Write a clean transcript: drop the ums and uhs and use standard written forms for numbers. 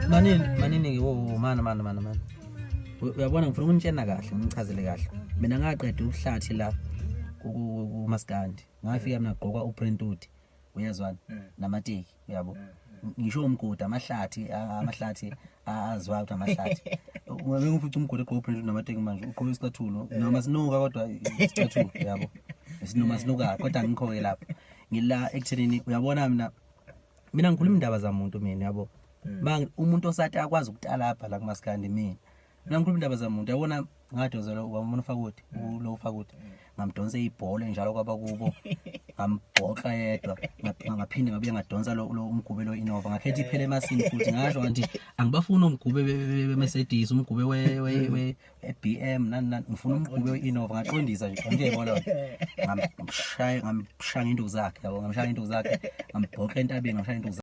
Manini, manini, wo wo, mana mana mana mana. Uyabona, ngifuna ukunitshena kahle, ngichazele kahle. Mina ngaqeda ubuhlathi la kumaskandi. Ngafika mina gqoka uprintudi. Uyezwana? Namateki, uyabo. Ngisho umgodi amahlathi, amahlathi aziwa ukuthi amahlathi. Ungabe ngifica umgodi egqoka uprintudi namateki manje, ugqoka isicathulo noma sinuka, kodwa isicathulo, yabo. Sinoma sinuka, kodwa ngikho-ke lapho. Ngila ekuthenini, uyabona, mina ngikhuluma indaba zamuntu mina, yabo. Ma umuntu osathi akwazi ukutalapha la kumaskandi, mina ngikhuluma indaba zamuntu, yabona. Ngadozela wamona uFakuti, ulo uFakuti, ngamdonsa ibhola njalo kwaba kubo, ngambhoxa yedwa, ngaphinde ngabuye ngadonsa lo umgube lo Innova, ngakhetha iphele emasini futhi. Ngasho ngathi angibafuni umgube be-Mercedes, umgube we BM, nani nani, ngifuna umgube we-Innova. Ngaqondisa nje, ngiyayibona, ngamshaya, ngamshaya ngenduku zakhe, yabo, ngamshaya ngenduku zakhe, ngambhoxa entabeni, ngamshaya ngenduku.